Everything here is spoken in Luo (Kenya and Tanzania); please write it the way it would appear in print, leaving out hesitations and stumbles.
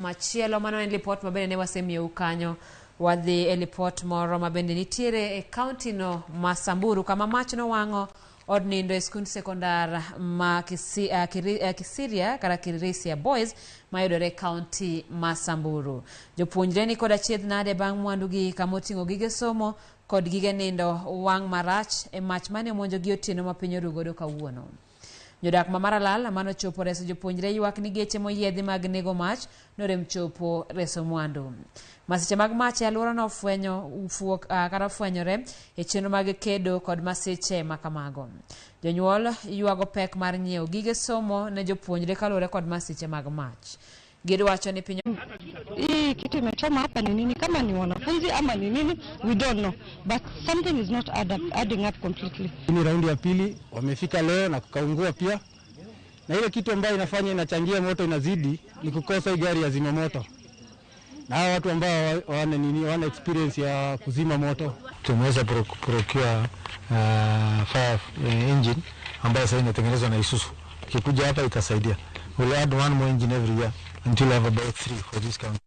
Machielo mano en lipot mabende ne wasemiyou kanyo. Wadhi e lipot moro mabende nitiere e kaunti no ma Samburu kama mach nowang'o od nindo e skund sekondar ma Kisiria kata Kirisia Boys mayudore e kaunti ma Samburu. Jopuonjre ni kod achiedh nade bang' mwandugi kama oting'o gige somo kod gige nindo wang' marach e mach mane omonjogi otieno ma piny oru godo kawuono. Jodak ma Maralal mane ochopo reso jopuonjre ywak ni geche moyiedhi mag nego mach norem chopo reso mwandu. Masiche mag mach e alworano ofwenyo fuok kata ofwenyore e chenro mag kedo kod masiche ma kamago. Jonyuol ywago pek mar nyiewo gige somo ne jopuonjre kaluwore kod masiche mag mach. Gidwacho ni piny Hii kitu imechoma hapa ni nini? Kama ni wanafunzi ama ni nini, we don't know, but something is not adding up completely. Ni raundi ya pili wamefika leo na kukaungua pia, na ile kitu ambayo inafanya inachangia moto inazidi ni kukosa hii gari ya zima moto, na hawa watu ambao hawana nini, hawana experience ya kuzima moto. Tumeweza procure fire engine ambayo sasa inatengenezwa na Isuzu. Ikikuja hapa itasaidia. We'll add one more engine every year until we have about 3 for this county.